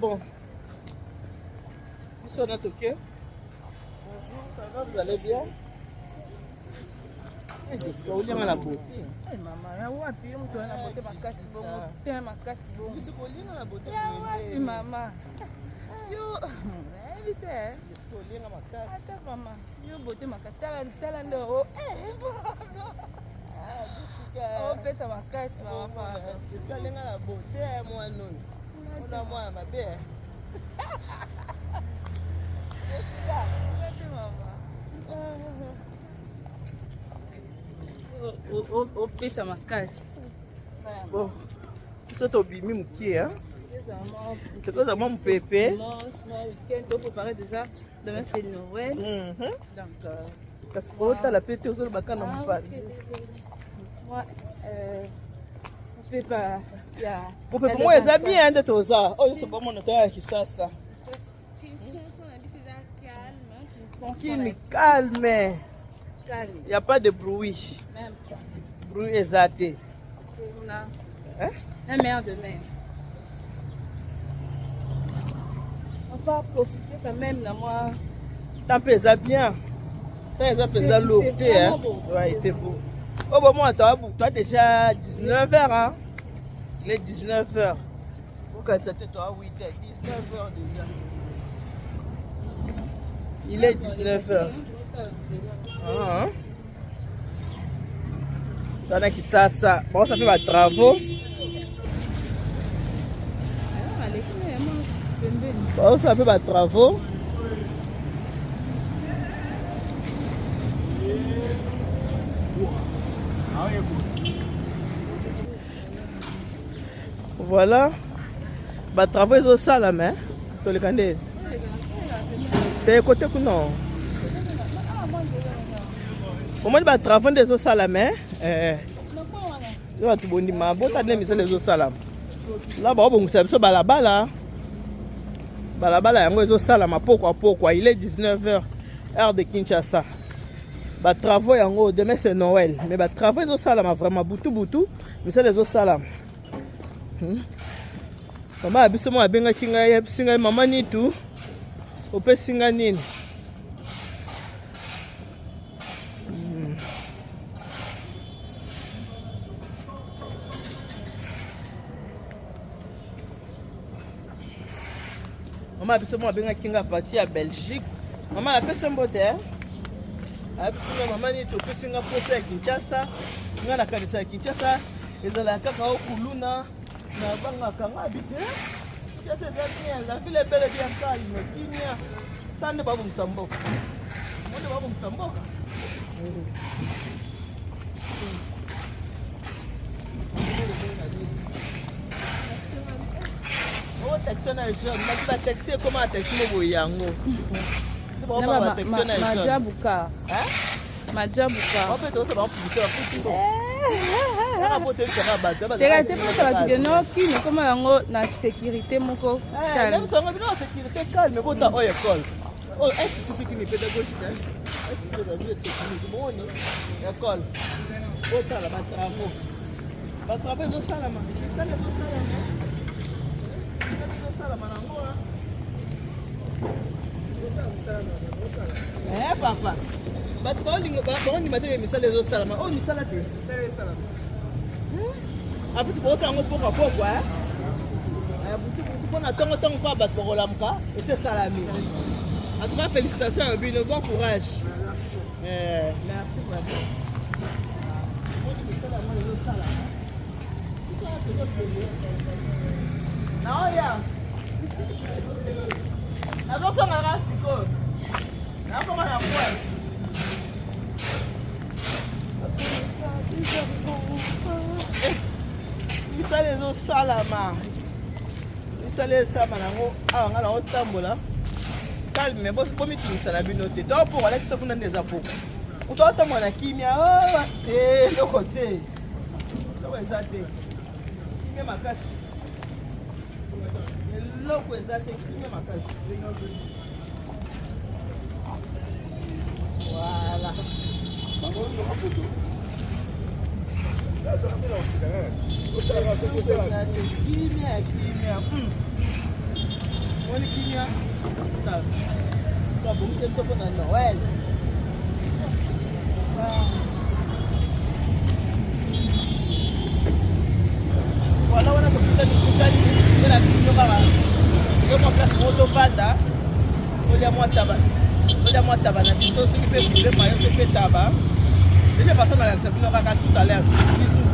Bon, biso na toke. Bonjour, ça va, vous allez bien? Jessica, olianga na beauté. Eh, mama, na wapi yo moto na beauté makasi bongo te makasi bongo. Jessica, olinga na beauté. Ya wapi mama? Yo, nayebi te. Jessica, olinga makasi. Ata mama, yo beauté makasi. Tala tala nde o eh pardon. Ah, Jessica. Opesa makasi mama pardon. Jessica, olinga na beauté mwana oyo. Ona mwana mabe. Jessica. Wapi mama? Opesa makasi. Bon, biso tobimi mokie, tokozwa mwa mopepe. Topréparé déjà, demain c'est Noël. Donc Kasi otala mpe te, ozoloba kaka na mopanzi. Mopepa ya mopepe moko eza bien nde toza oyo nyonso bomona toya ya Kisasa. Kini calme, y a pas de bruit, bruit eza te. La mer de mer. On va profiter quand même na moi. Temps mpe eza bien, temps eza mpenza lourd te. Ouais, il fait beau. Oyo bomona, toa déjà 19 heures, hein? Il est 19 heures. Okanisa te toa 8 heures, 19 heures déjà. Il est 19 heures. Ah. Toa na Kisasa, baosa mpe batravaux, baosala mpe batravaux. Voilà, batravaux ezosalama. Toleka nde te kote kuna, omoni batravaux nde ezosalama. Yo bato bondima, bota nde misala ezosalama la, baobongisa biso balabala. Balabala yango ezosalama pokwa pokwa. Il est 19 heures, heure de Kinshasa. Batravaux yango, demain c'est Noël, mais batravaux ezosalama vraiment butu butu, misala ezosalama. Mama ya biso moko abengaki ngai, ayebisi ngai: "Mama Nitu, opesi ngai nini?" Mama ya biso moko abengaki ngai partir ya Belgique. Mama, napesi mbote. Ayebisi nga: "Mama Nitu, opesi nga posa ya Kinshasa. Nga nakanisa ya Kinshasa ezalaka kaka okuluna na bangaka nga abi te. Kinshasa eza bien, la ville est bel et bien calme, kimia. Ta nde babongisa mboka, mo nde babongisa mboka." Oyo taxi na jaune, naki bataxi ekoma na taxi mo boye yango. Majabuka, majabuka. Teka te mposa bato ke nokini ekoma yango na sécurité moko. Sécurité, calme. Bota oyo école, oyo institut soki pédagogique, institut pédagogique technique. Bomoni école, botala batravaux, batravaux ezosalama, misala ezosalama, ezosalama nango. Papa, bato baondima teke misala ezosalama. Oyo misala te, apesi bosala yango pokwa pokwa, butu butu, mpona ntongo ntongo mpo bato bakolamuka esi esalami. En tout cas, félicitations ya bino, bon courage. Merci vraiment. Naoya, nazosongaka sikoyo, nakoma na kwe. Misala ezosalama, misala esalama nango awa. Nga naotambola calme, bomitungisa na bino te. To poko alakisa kuna nde eza poko, moto aotambola na kimia te, eloko te, eloko eza te, kimia makasi, eloko eza te, kimia makasi. Voilà. Kimia ya kimia. Moni kimia. Babongisa biso mpona Noël. Voilà wana tokutani kutani nde na bino kaka yo mwa place moko tovanda tolia mwa taba tolia mwa taba na biso soki mpe poulet mayo soki mpe taba deja façon nalakisa bino kaka tout à l'heure bisous.